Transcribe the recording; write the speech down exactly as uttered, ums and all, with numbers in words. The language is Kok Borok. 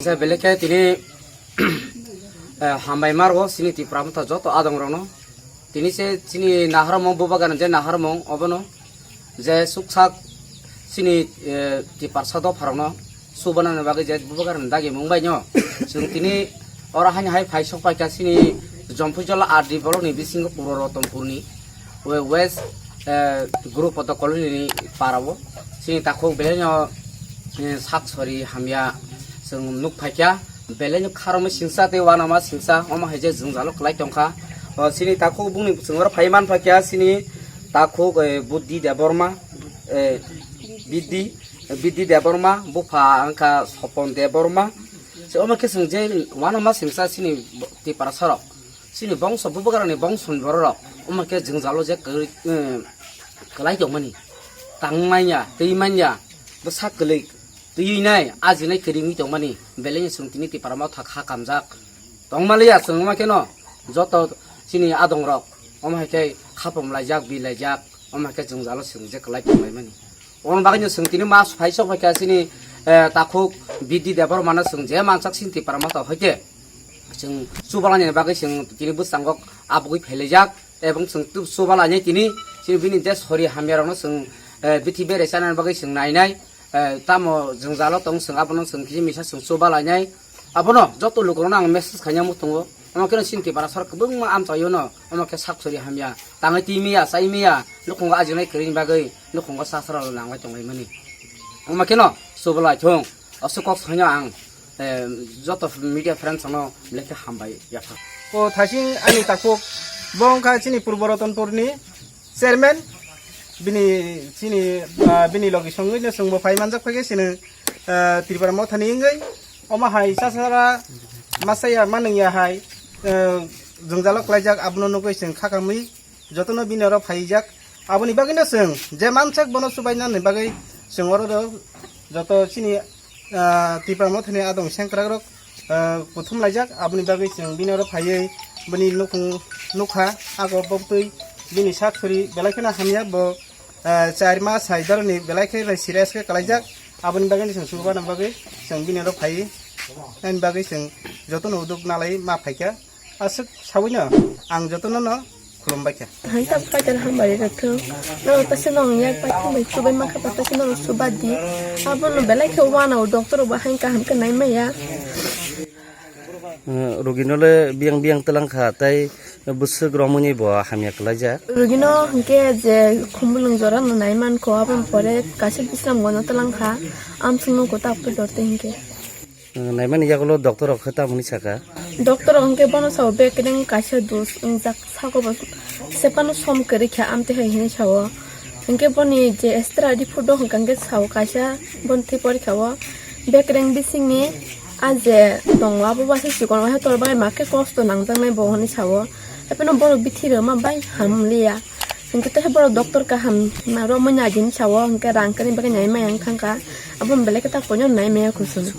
Je belai khe tini, eh, hambai ma rwo chini Tipra Motha joto adong rokno. Tini se chini naharmung bubagrani je naharmung obono je suksak chini, eh, Tiprasa dopharokno subanani bagwi je bubagrani dagimung bai no. Chwng tini oro haino hai phai sok paikha chini Jompuijala R D block ni bisingo Purbo Ratanpur ni we-, West, eh, Guru Poto Colony ni para o chini takhuk belai no, eh, sak sori hamya chwng nuk phaikha. Belai no kharokma singsa tei uanama singsa, omo hai je jwngjalo kwlai tongkha. O, chini takhuk bungni chwngno phai man phaikha, chini takhuk, eh, Buddhi Debbarma, eh, Bidhi, Bidhi Debbarma, bupha wngkha Sopon Debbarma. Se omo khe chwng je uanama singsa chini Tiprasa rok, chini bongso bubagrani bongso ni borok rok, omo khe jwngjalo je kwrwi, eh, kwlai tongmani, tang manya, twi manya, bwsa kwlwi twiwi nai, ajinai kwrwi wngwi tongmani, belai no chwng tini Tipra Motha kha kamjak tongmaliya. Chwng omo kheno joto chini adong rok omo hai khe khapum laijak, bi laijak, omo hai khe jwngjalo chwng je kwlai tonglaimani. Omo bagwi no chwng tini ma phai sok phaikha chini, eh, takhuk Bidhi Debbarma no chwng je mansak chini Tipra Motha hoite chwng chubalani bagwi chwng tini bwskango abugwi phailaijak. Ebong chwng tub chuba lainai tini, chini bini je sori hamya rokno chwng, eh, bithi bere chanani bagwi chwng nainai, eh, tamo jwngjalo tong chwng abono chwng kisa misa chwng chuba lainai. Abono joto lukurokno ang message khaina muchungo, omo kheno chini Tipra sor kwbangma amchaio no, omo khe sak sori hamya, tangwi twi maya, chai maya, nukhungo ajinai kwrwini bagwi, nukhungo sasra nanglai tonglaimani. Omo kheno chuba lai thung. Aswk kok saino ang, eh, joto media friends no belai khe hambai yaphar. O thasing ani takhuk, bo wngkha chini Purbo Ratanpur ni chairman, bini chini, ah, bini logi songwi no chwngbo phai manjak phaikhe chini, ah, Tipra Motha ni wngwi. Omo hai sasara masaya manungya hai, eh, jwngjalo klaijak, abono nugwi chwng khakamwi jotono bini oro phaijak. Aboni bagwino chwng je mansak bono chubainani bagwi chwng oro do joto chini, ah, Tipra Mothani adong sengkrakrok, ah, kuthum laijak. Aboni bagwi chwng bini oro phaiwi bini nukhung nukha, ago bobtwi bini sak suri belai kheno hamya bo, ah, char mas hai doroni belai khe serious khe kalaijak. Aboni bagwino chwng chubana bagwi chwng bini oro phaiwi nani bagwi chwng jotono uduk nalai ma phaikha. Aswk sawino ang jotono no khulumbaikha. Hai ta paidar hambai rwthwng. No ta se nong yak pai thumbai chubai ma kha ta se nong chuba di. Abono belai khe uanao doctor bo hai kaham khe nai maya. Eh, rogino le biyang biyang twlang kha, tai bwswk romwi bo hamya kwlaijak. Rogino hinkhe je khumulwng jora no nai mankho, aboni pore kaisa bisram gano twlang kha, amswk nukho ta doctor te hinkhe. Eh, naimani yagulo doctor rok khe tamoni saka? Doctor rok hwnkhe bono sao bekereng kaisa dos wngjak, sako bo sephano som kwrwi kha amtwi hai hinwi sao. Hwnkhe boni je extra report o hwnkha hwnkhe sao kaisa boni thwi porikha o bekereng bisingni a je tongo abo waisa chikon waisa tor bai ma khe kosto nangjaknai bo hinwi sao. Haiphano borok bithi rwma bai hamliya. Hwnkhe tei borok doctor kaham na romwi naidi hinwi sao, hwnkhe rang kwrwini bagwi nai maya wng thangkha. Abo belai khe ta koino nai maya khusung.